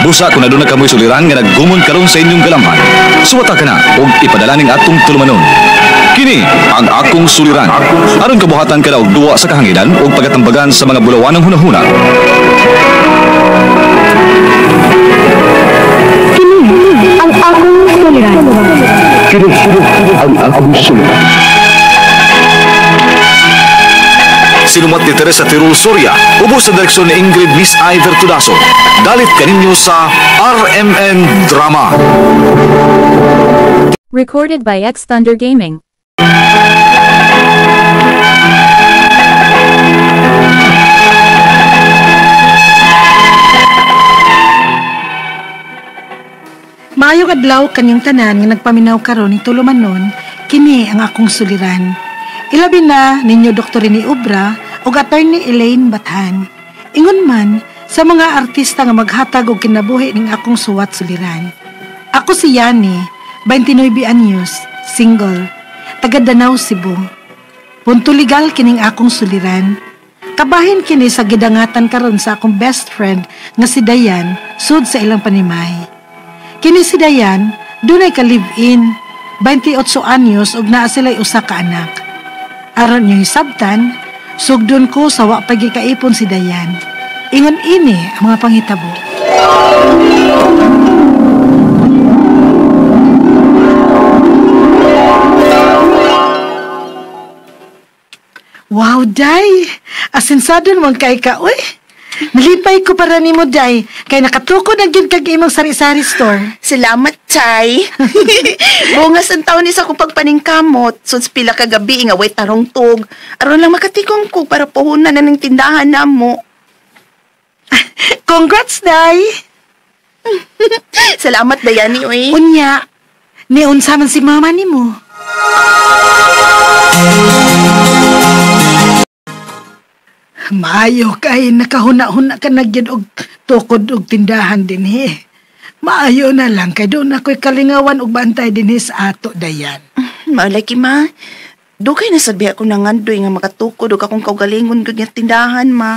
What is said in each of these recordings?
Busa kung aduna kamoy suliran nga naggumon karon sa inyong galamhan. Suwata ka na og ipadala ning atong tulumanon. Kini ang akong suliran. Aron kabuhatan ka na og duwa sa kahanginan og pagatambagan sa mga bulawanang hunahuna. Kini ang akong suliran. Kini ang akong suliran. Sinumat ni Teresa Tirul Soria, ubos sa direksyon ni Ingrid Miss Iver Tudaso. Dalit kaninyo sa RMN Drama. Recorded by X Thunder Gaming. Maayong adlaw kanyang tanan nga nagpaminaw karon ni tulumanon, kini ang akong suliran. Ilabi na ninyo Dr. Rene Obra ug Attorney Elaine Bathan. Ingon man sa mga artista nga maghatag og kinabuhi ning akong suwat suliran. Ako si Yani, 29 anyos, single, taga Danao, Cebu. Punto legal kining akong suliran. Kabahin kini sa gidangatan karon sa akong best friend nga si Dayan, sud sa ilang panimay. Kini si Dayan, dunay ka live-in, 28 anyos ug naa sila'y usa ka anak. Aron niyo hisabtan, sugdon ko sa wa pa gikaipon si Dayan. Ingon ini ang mga panghitabo. Wow, Day! Asensado naman kay ka, uy! Nalipay ko para nimo, Day. Kay nakatukod ang gyud kag imong sari-sari store. Salamat, Chay. Bungas ang taon ni sa akong pagpaningkamot. Suds pila ka gabi nga way tarong tug. Aron lang makatikom ko para puhunan na ng tindahan namo. Congrats, Day. Salamat, Dayani, uy. Unya, niunsa man si mama nimo. Maayo kay nakahuna-huna ka na gyud og tukod og tindahan dinhi. Maayo na lang kay doon ako'y kalingawan og bantay dinhi sa ato, Dayan. Maalaki, ma. Dugay na sabi ako nangandoy nga makatukod og akong kaugalingon gud nga tindahan, ma.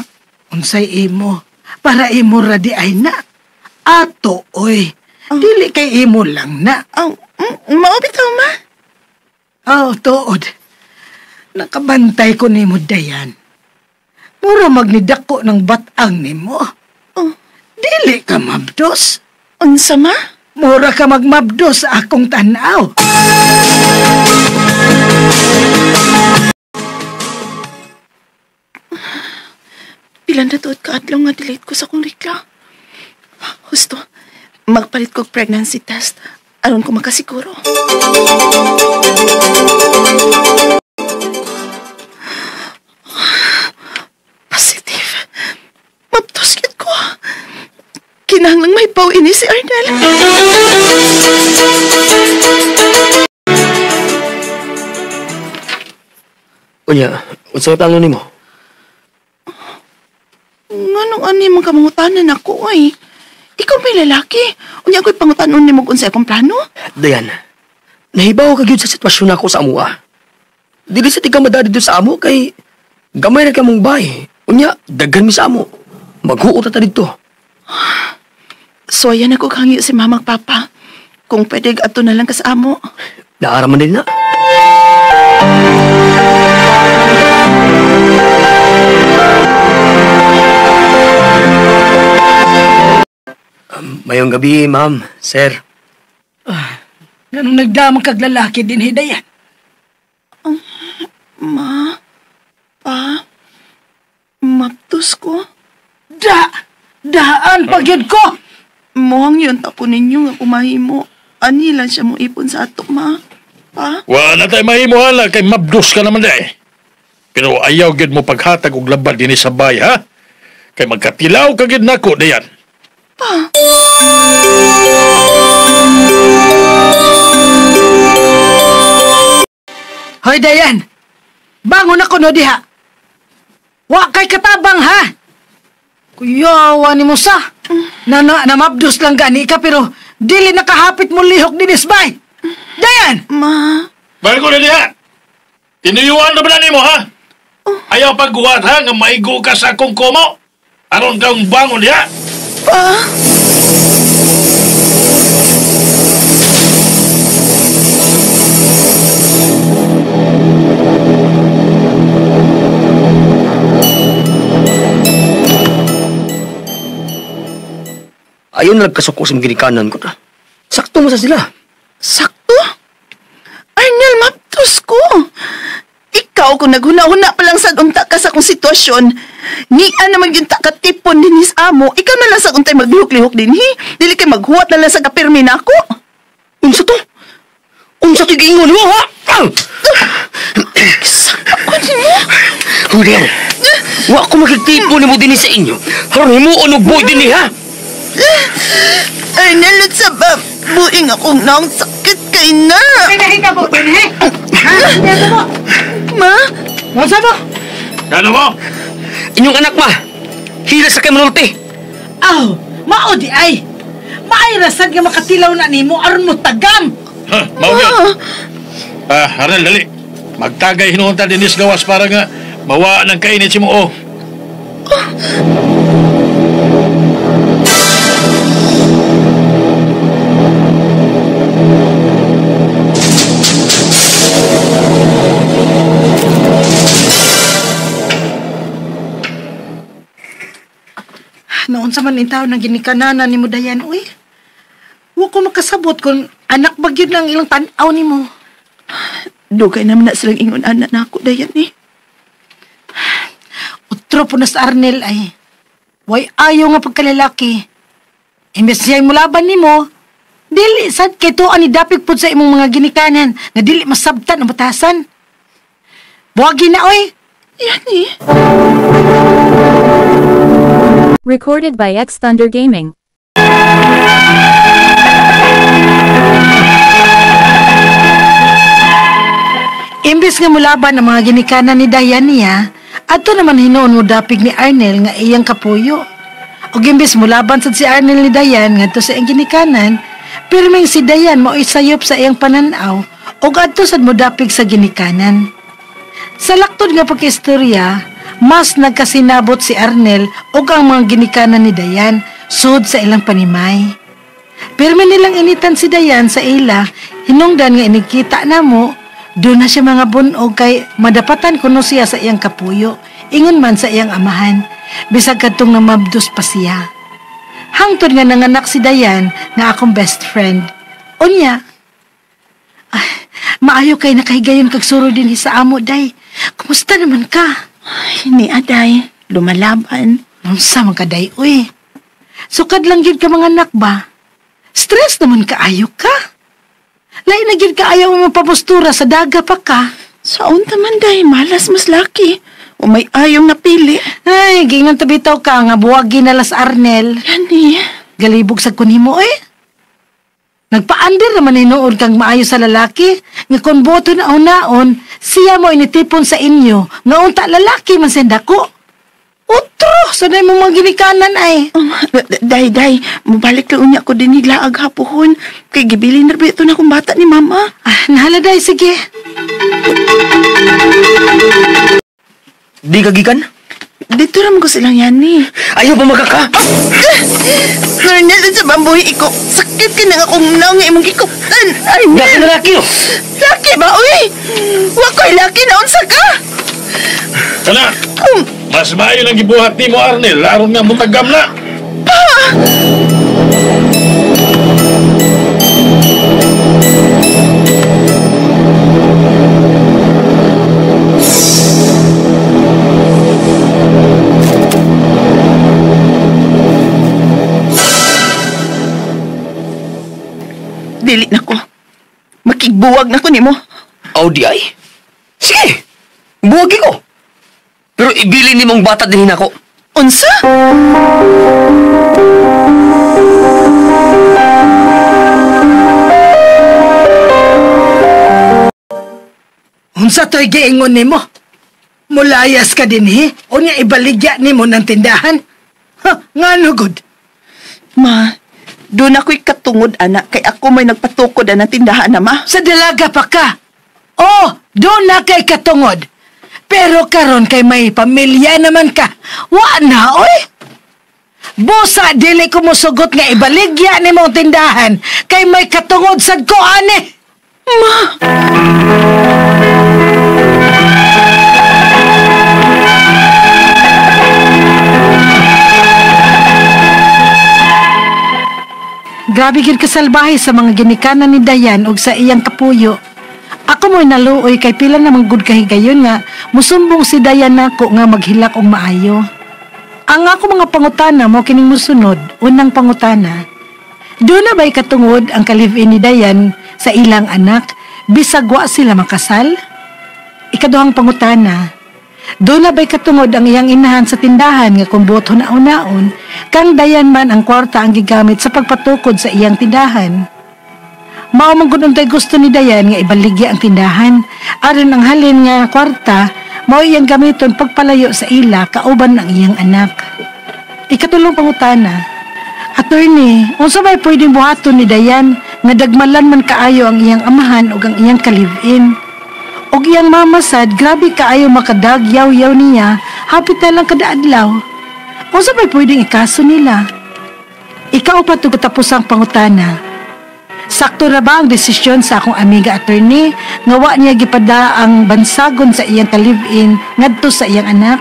Unsay imo? Para imo ra di ay na. Ato, oy. Oh. Dili kay imo lang na. Oh, mao bitaw, ma. Oh, tuod. Nakabantay ko nimo, Dayan. Mura magnidako ng batang nimo. Oh. Dili ka mabdos. Unsa, ma? Mura ka magmabdos sa akong tanaw. Pila na tuod ka adlaw nga delete ko sa akong rekla. Husto, magpalit ko pregnancy test aron ko makasiguro. Positive. Mabdos gyud ko. Kinahanglang may paw ini si Arnel. Unya, unsa plano nimo? Nganong ani man kamangutanan ako ay? Ikaw may lalaki. Unya ako'y pangutanon nimo kung unsa akong plano? Dayan, nahibaw ka gyud sa sitwasyon nako sa amoa. Dili sa tiga madadi dito sa amo kay gamay ra ka mong bay. Unya, daghan mi sa amo. Maghuot ta didto. So ayan ako hangyo si mama ug papa. Kung pwede adto na lang ka sa amo. Naara man din na. Mayong gabi, ma'am, sir. Ganong nagdamang kag lalaki din, Dayan? Ma, pa, mabdos ko. Daan pagyud ko! Muhang yun tako ninyo nga kumahimo. Ani lang siya mo ipon sa ato, ma. Pa? Wala tayo mahimo, hala, kay mabdos ka naman day. Pero ayaw gyud mo paghatag og labad dinhi sa bay, ha? Kay magkatilaw ka gyud nako, Dayan. Pa? Hoy, Dayan! Bangon ako no diha! Wa kay katabang, ha? Kuyawa ni Musa. Na mabdos lang gani ka pero dili nakahapit mo lihok dinis bay. Dayan! Ma? Bago na diha! Tinuyuan na ba na nimo, ha? Ayaw pagguhat, ha? Nga maigo ka sa akong komo. Aron kang bangon diha! Pa? Ayaw na nagkasuko sa mga ginikanan ko na. Sakto mo sa sila. Sakto? Arnel, maptos ko. Ikaw, kung naghuna-huna pa lang sa unta ka sa akong sitwasyon, nian naman yung takatipon din his amo, ikaw na lang sa untay maglihok-lihok din, hi? Dili kay maghuwat na lang sa kapirmi na ako. Unsa to? Unsa to giingon mo, ha? Sakto nimo. Julian, wa ko makigtipon nimo dinhi sa inyo. Haron himuon og buhi dinhi, ha? Arnel, sa ba, buing akong naong sakit kay na. Ay, nakita mo, dinhi. Ha? Mo. Ma? Unsa mo? Ano mo? Inyong anak, ma. Hila sa kay manulti. Aw, mao di ay. Maay rasad nga makatilaw na nimo aron mo tagam. Ha, mao gyud. Ah, Arnel, dali. Magtagay hinuon ta dinis gawas para nga mawa ng kainit si mo. Oh. Noon sa man intaw ng ginikanana ni mo Dayan, uy. Wa ko makasabot kung anak ba gyud ng ilang tan-aw nimo. Dugay naman na silang ingon anak na ako, Dayan eh. Utro po na sa Arnel ay. Way ayaw nga pagkalalaki. Imbes siya'y mulaban nimo, dili sad kay tuan ni dapig pud sa imong mga ginikanan nga dili masabtan ang batasan. Buwagi na, oy. Yan eh. Recorded by X Thunder Gaming. Imbes nga mulaban ang mga ginikanan ni Dayan niya, adto naman hinuon mo dapig ni Arnel nga iyang kapuyo. Og imbes mulaban sad si Arnel ni Dayan ngadto sa iyang ginikanan, pirming si Dayan mao'y sayop sa iyang pananaw og adto sad mo dapig sa ginikanan. Sa laktod nga pagkistorya, mas nagkasinabot si Arnel og ang mga ginikanan ni Dayan sud sa ilang panimay. Pirmi nilang initan si Dayan sa ila, hinungdan nga inikita na mo, doon na siya mga bunog kay madapatan kuno siya sa iyang kapuyo, ingon man sa iyang amahan, bisag kadtong namabdos pa siya. Hangtod nga nanganak si Dayan nga akong best friend. Unya, ay, maayo kay nakahigayon kag suro din sa amo, Day. Kumusta naman ka? Ay, ni Aday, lumalaban. Unsa man ka, Day, uy. Sukad lang gyud ka mga anak ba? Stress naman kaayo ka. Lain na gyud kaayo mo papostura sa daga pa ka. Sa unta man, Day, malas mas laki. O may ayong napili. Ay, gingon tabitaw ka nga buwagi na las Arnel. Yani. Galibog sa kunimo eh. Nagpaander naman hinuon kang maayo sa lalaki, nga kung boto na unaon, siya mo initipon sa inyo, nga unta lalaki man senda ko. Utro, sanay mo mga ginikanan ay. Day, Day, mabalik lang unya ko din hilaag hapuhon. Kay gibilin na ito na akong bata ni Mama. Ah, nahala, Day, sige. Di ka gikan? Dito raman ko silang yan eh. Ayaw pa magkaka! Arnel, sa bambuhi iko, sakit ka na akong naong nga imong gikupan. Arnel! Laki na laki, oh! Laki ba, uy? Wako'y laki na unsa ka! Kana, mas maayo lang gibuhat ni mo, Arnel. Aron nga mutagam na. Pa! Dili na ko. Makigbuwag na ko nimo. Aw, di ay. Sige, buwagi ko. Pero ibilin nimong bata din ako. Unsa? Unsa to'y giingon nimo? Mulayas ka din, he? O niya ibaligya nimo ng tindahan? Ha, ngano gud? Ma, doon ako'y katungod, anak, kay ako may nagpatukod ang tindahan na, ma. Sa dalaga pa ka. Oh, doon na kay katungod. Pero karon kay may pamilya naman ka. Wa na, oy! Busa, dili ko musugot nga ibaligya ni mong tindahan kay may katungod sad ko, ane! Ma! Grabe gyud kasalbahe sa mga ginikanan ni Dayan ug sa iyang kapuyo. Ako mo'y naluoy kay pila namang gud kahigayon nga musumbong si Dayan nako nga maghilak og maayo. Ang ako mga pangutana mo kining musunod, unang pangutana. Doon na ba'y katungod ang ka-live-in ni Dayan sa ilang anak, bisag wa sila makasal? Ikaduhang pangutana. Doon na ba'y katungod ang iyang inahan sa tindahan nga kung buot hunaon-naon, kang Dayan man ang kwarta ang gigamit sa pagpatukod sa iyang tindahan? Mao man gud untay gusto ni Dayan nga ibaligya ang tindahan, aron ang halin nga kwarta mao iyang gamiton pagpalayo sa ila kauban ang iyang anak. Ikatulong pangutana. Attorney, unsa may pwedeng buhaton ni Dayan nga dagmalan man kaayo ang iyang amahan ug ang iyang ka-live-in? Og iyang mama sad, grabe kaayo makadag yaw-yaw niya, hapit na lang kada adlaw. Unsa may pwedeng ikaso nila? Ikaupat ug katapusang pangutana. Sakto ra ba ang desisyon sa akong amiga attorney nga wa niya gipada ang bansagon sa iyang ka-live-in ngadto sa iyang anak?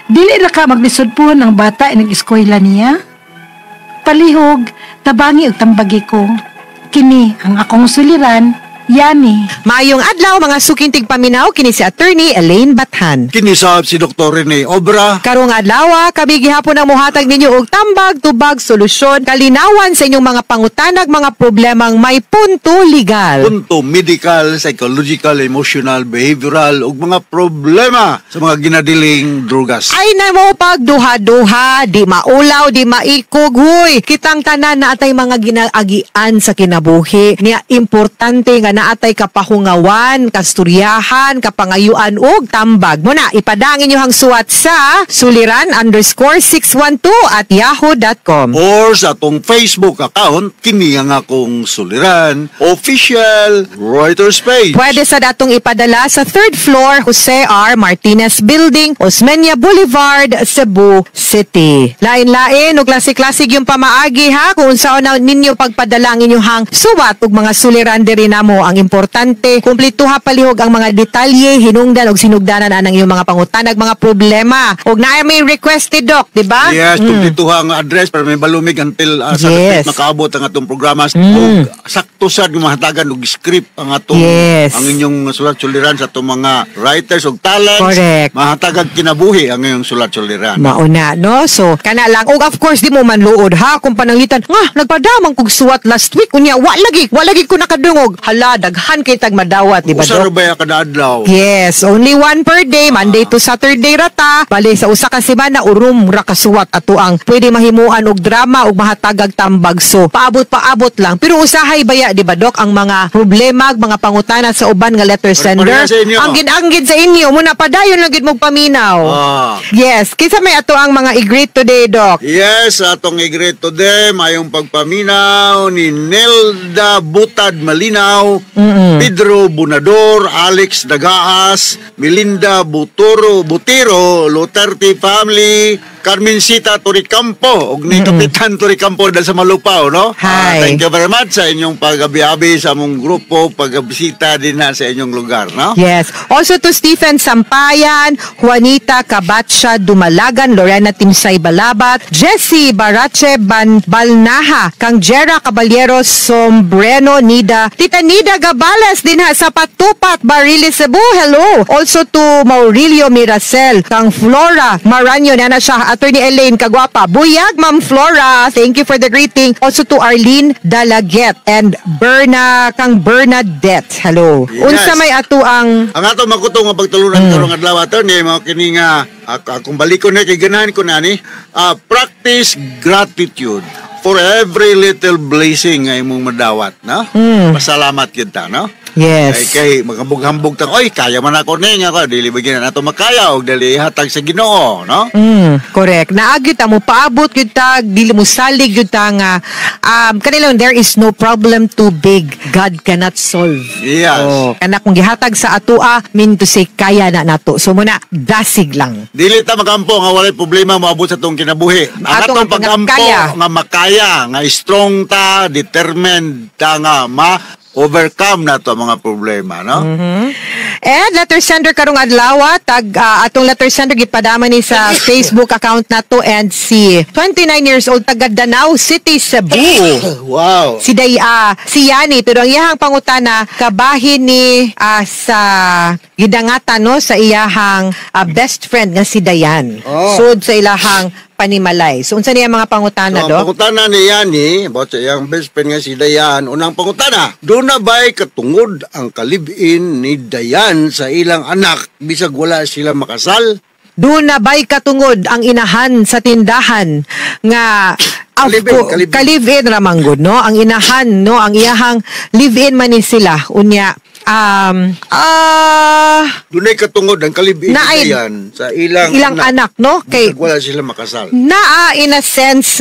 Dili ra ka maglisod puhon ang bata inig eskwela niya? Palihog, tabangi og tambagi ko. Kini ang akong suliran, Yani. Maayong adlaw mga suking tigpaminaw, kini si Attorney Elaine Bathan. Kinisab si Dr. Rene Obra. Karong adlaw, kami gihapon ang muhatag ninyo og tambag, tubag, solusyon, kalinawan sa inyong mga pangutanag, mga problemang may punto legal. Punto medical, psychological, emotional, behavioral ug mga problema sa mga ginadiling drugas. Ay na mo pagduha-duha, di maulaw, di maikog, huy. Kitang tanan na atay mga ginaagian sa kinabuhi. Niya importante nga naatay kapahungawan, kasturyahan, kapangayuan ug tambag. Muna, ipadangin nyo hang suwat sa suliran_612@yahoo.com. Or sa atong Facebook account, kini ang akong Suliran Official Writers Page. Pwede sa datong ipadala sa 3rd floor, Jose R. Martinez Building, Osmeña Boulevard, Cebu City. Lain-lain o klase-klasig yung pamaagi ha kung unsaon na ninyo pagpadala ang inyong hang suwat ug mga suliran diri namo. Ang importante, kumplituha palihog ang mga detalye, hinungdan og sinugdanan anang inyong mga pangutanag, mga problema. Og naay may requested doc, di ba? Yes, kumplituha ang address para may balumig until sa makaabot ang atong programa. Ug sakto sad mahatagan og script ang atong ang inyong sulat suliran sa atong mga writers ug talents. Correct. Mahatagag kinabuhi ang inyong sulat suliran. Mauna, no? So, kana lang. Og of course, di mo manluod, ha? Kung pananglitan, nga, nagpadamang kog suwat last week. Unya, wa lagi ko nakadungog. Hala, daghan kay tag madawat, di ba, Usa Dok? ra ba kada adlaw? Yes, only one per day, Monday to Saturday rata. Bali sa usa ka semana urom ra ka suwat ato ang pwede mahimuan og drama og mahatagag tambag. So, paabot-paabot lang. Pero usahay baya, di ba, Dok, ang mga problema, mga pangutana sa uban nga letter sender. Sa inyo. Ang ginanggid sa inyo, muna padayon lang gid mong paminaw. Yes, kinsa may ato ang mga i-greet today, Doc? Yes, atong i-greet today, mayong pagpaminaw ni Nelda Butad Malinaw, Pedro Bunador, Alex Dagaas, Melinda Butoro, Butiro, Luterte family, Carmencita Toricampo, ug ni Kapitan Toricampo dahil sa Malupaw, no? Hi. Thank you very much sa inyong pagabi-abi sa among grupo, pagabisita din na sa inyong lugar, no? Yes. Also to Stephen Sampayan, Juanita Cabatcha Dumalagan, Lorena Timsay Balabat, Jesse Barache Ban Balnaha, Kang Jera Caballero Sombreno Nida, Tita Nida Gabales din ha sa Patupat, Barili, Cebu. Hello. Also to Maurilio Miracel, Kang Flora Maranyo, nana siya, Attorney Elaine Kagwapa. Buyag, Ma'am Flora. Thank you for the greeting. Also to Arlene Dalaget and Berna, Kang Bernadette. Hello. Yes. Unsa may ato ang Ang ato makutong nga pagtulunan karong adlaw, attorney, mao kini nga akong balikon na kay ganahan ko nani, practice gratitude for every little blessing nga imong madawat, no? Pasalamat gyud ta, no? Yes. Kay magambog-hambog ta, oy, kaya man ako ni nga ko, dili ba gyud nato makaya og dili hatag sa Ginoo, no? Correct. Naagi ta mo paabot gyud ta, dili mo salig gyud ta nga kanilang there is no problem too big God cannot solve. Yes. Oh, kana kung gihatag sa atoa, mean to say kaya na nato. So muna dasig lang. Dili ta magampo nga walay problema moabot sa atong kinabuhi. Ang Atong atong pagampo kaya. nga makaya, nga strong ta, determined ta nga ma Overcome na to ang mga problema, no? And letter sender karong adlaw, tag atong letter sender gipadama ni sa Facebook account nato and si 29 years old, taga Danao City, Cebu. Wow. Si Day, si Yani, pero ang iyahang pangutana kabahin ni sa gidangatan, no, sa iyahang best friend nga si Dayan. Oh. Sud sa ilahang panimalay. So unsa niya mga pangutana, So, ang do? pangutana ni Yani about sa iyang best friend nga si Dayan, unang pangutana, doon na ba'y katungod ang kalibin ni Dayan sa ilang anak bisag wala sila makasal? Doon na ba'y katungod ang inahan sa tindahan nga Kalibin, kalibin. Ka-live-in ramanggod, no? Ang inahan, no? Ang iyahang live-in man ni sila. Unya, Dunay katungod ang kalibin ni Dayan sa ilang, ilang anak, no? Kay bisag wala sila makasal. Naa in a sense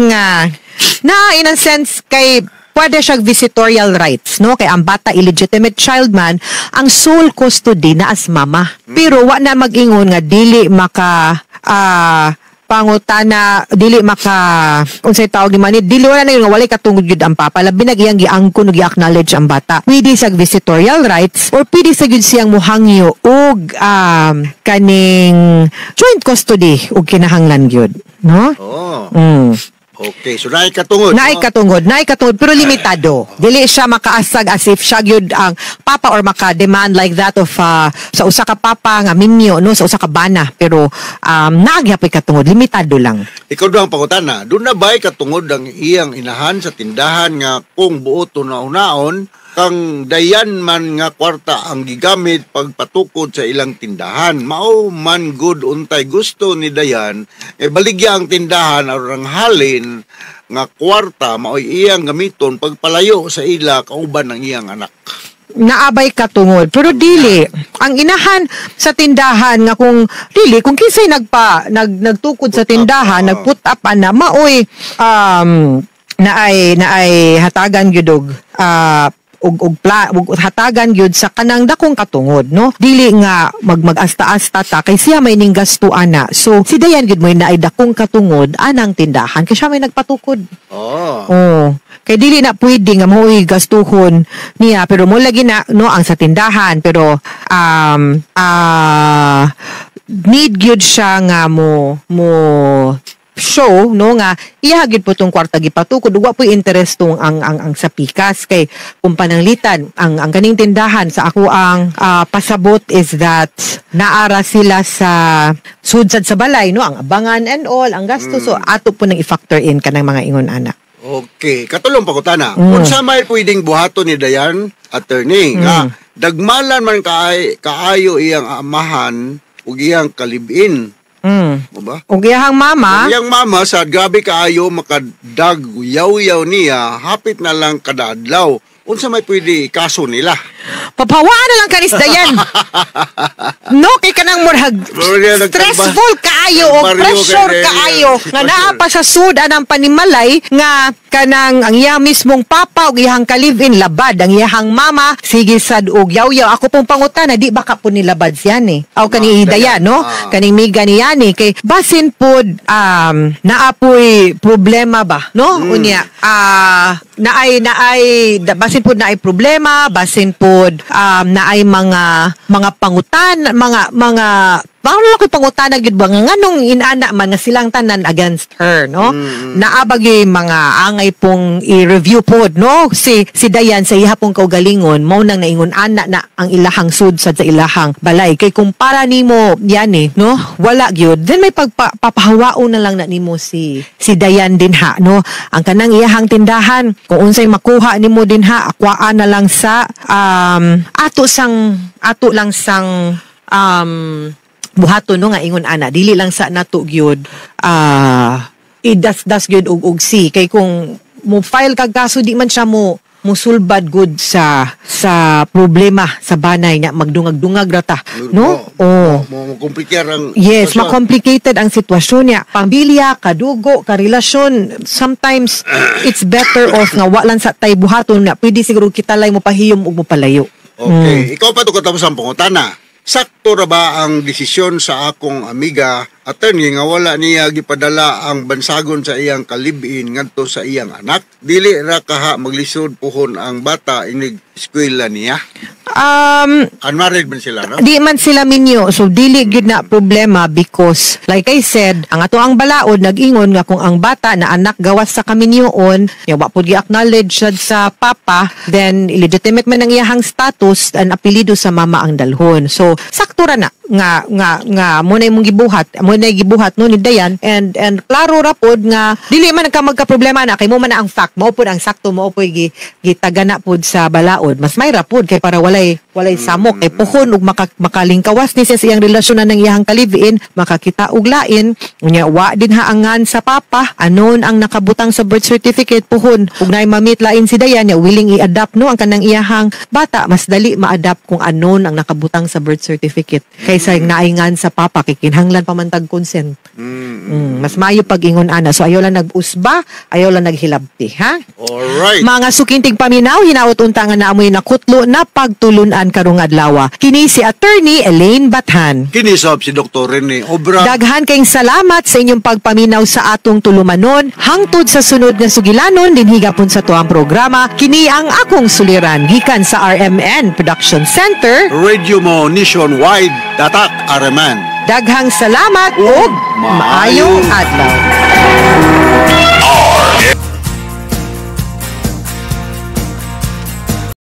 kay pwede siya visitorial rights, no? Kay ang bata illegitimate child man, ang sole custody na as mama. Pero wa na mag-ingon nga dili maka pangutana, dili maka unsay tawag ni man dili, wala na yun nga walay katungod gyud ang papa, labi na iyang giangkon ug gi-acknowledge ang bata. Pwede sa visitorial rights or pwede sa gyud siyang muhangyo og kaning joint custody ug kinahanglan gyud, no? Oh. Okay, so naay katungod, Naay no? katungod, naay katungod pero limitado. Dili siya makaasag as if siya gyud ang papa or maka-demand like that of sa usa ka papa nga minyo, no, sa usa ka bana, pero naa gyapoy katungod, limitado lang. Ikaw daw ang pangutana, doon na ba'y katungod ang iyang inahan sa tindahan nga kung buot una-unaon kang Dayan man nga kwarta ang gigamit pagpatukod sa ilang tindahan? Mao man good untay gusto ni Dayan e baligya ang tindahan aron ang halin nga kwarta mao'y iyang gamiton pagpalayo sa ila kauban ng iyang anak. Naabay katungod pero dili ang inahan sa tindahan nga kung dili, kung kinsay nagpa nag nagtukod sa Put up, tindahan, nagput up ana, maoy naay naay hatagan gyud og og og, pla, og hatagan gyud sa kanang dakong katungod, no? Dili nga mag mag-asta-asta ta kay siya may ning gasto ana. So si Dayan gyud mo naay dakong katungod anang tindahan kay siya may nagpatukod. Oh. Oh, kay dili na pwede nga maoy gastuhon niya, pero mo lagi na, no, ang sa tindahan, pero need gyud siya nga mo mo show, no, nga iya gyud po tong kwarta gipatukod ug wa po'y interest tong ang sa pikas, kay kung pananglitan ang kaning tindahan sa ako ang pasabot is that naara sila sa sudsad sa balay, no, ang abangan and all ang gasto. So ato po nang i-factor in kanang mga ingon ana. Okay, katulong pangutana. Unsa may pwedeng buhaton ni Dayan, attorney, nga dagmalan man kaay kaayo iyang amahan ug iyang kalibin? Mo ba? Ug iyahang mama. Ug iyang mama sa grabe kaayo makadag yaw-yaw niya, hapit na lang kada adlaw. Unsa may pwede kaso nila? Papawaan na lang kanis Dayan. No, kay kanang murag stressful kaayo o Baryo pressure kay kaayo nga sitwasyon. naa pa sa sud ang panimalay nga kanang ang iya mismong papa ug iyang ka-live-in labad, ang iyahang mama sige sad og yaw-yaw. Ako pong pangutana, di ba ka po nilabad siya ni? Aw kani Ah, Dayan, no? Ah. Kaning miga ni Yani kay basin pod naapoy problema ba, no? Unya naay naay basin pod naay problema, basin pod naay mga pangutan, mga Paano lang ko'y pangutana gyud ba nga nganong inana man nga silang tanan against her, no? Naabag yung mga angay pong i-review pod, no? Si si Dayan sa iha pong kaugalingon mao nang naingon ana na ang ilahang sudsad sa ilahang balay, kay kung para nimo yani, no, wala gyud, then may pagpapahawaon na lang na nimo si si Dayan din ha, no? Ang kanang iyahang tindahan, kung unsay makuha nimo din ha, akwaan na lang sa ato sang ato lang sang buhaton, no, nga ingon ana, dili lang sa nato gyud idasdas gyud og si, kay kung mo file kag kaso, di man siya mo musulbad good sa sa problema sa banay nga magdungag-dungag ra ta, no? Oh. Mo komplikar ang Yes, sitwasyon. ma-complicated ang sitwasyon niya. Pamilya, kadugo, karelasyon, sometimes it's better off nga wa lang sa tay buhaton na pwede siguro kita lay mo pahiyom ug mo palayo. Okay, ikaw pa to katapos ang pangutana. Sakto Sakto ra ba ang desisyon sa akong amiga, attorney, nga wala niya gipadala ang bansagon sa iyang kalibin ngadto sa iyang anak? Dili ra kaha maglisod puhon ang bata inig eskwela niya? Unmarried man sila, no? Di man sila minyo. So, dili gyud na problema because, like I said, ang ato ang balaod, nag-ingon nga kung ang bata na anak gawas sa kaminyoon, ya wa pud gi-acknowledge sad sa papa, then illegitimate man ang iyahang status and apelyido sa mama ang dalhon. So, sakto ra na nga nga nga mo na imong gibuhat, mo na gibuhat no ni Dayan, and klaro ra pod nga dili man ka magka problema na kay mo man na ang fact, mao pod ang sakto, mao pod gi gitagana pod sa balaod. Mas may ra pod kay para walay samok kay puhon ug makalingkawas ni siya sa iyang relasyon na ng iyang kalivin, makakita og lain. Unya wa din haangan sa papa, anon ang nakabutang sa birth certificate. Puhon ug naay ma-meet lain si Dayan ya willing i-adopt no ang kanang iyahang bata, mas dali ma-adopt kung anon ang nakabutang sa birth certificate kaysa naingan sa papa kay kinahanglan pa man tag consent. Mas maayo pag ingon ana. So ayaw lang nag-usba, ayaw lang naghilabti, ha? Alright. Mga sukintig paminaw, hinaot unta nga naamoy nakutlo na pagtulunan karong adlaw. Kini si Attorney Elaine Bathan. Kini sab si Dr. Rene Obra. Daghan kayong salamat sa inyong pagpaminaw sa atong tulumanon. Hangtod sa sunod nga sugilanon, dinhi gapon sa tuang programa. Kini ang akong suliran gikan sa RMN Production Center. Radio mo nationwide, Tatak RMN. Daghang salamat ug maayong adlaw.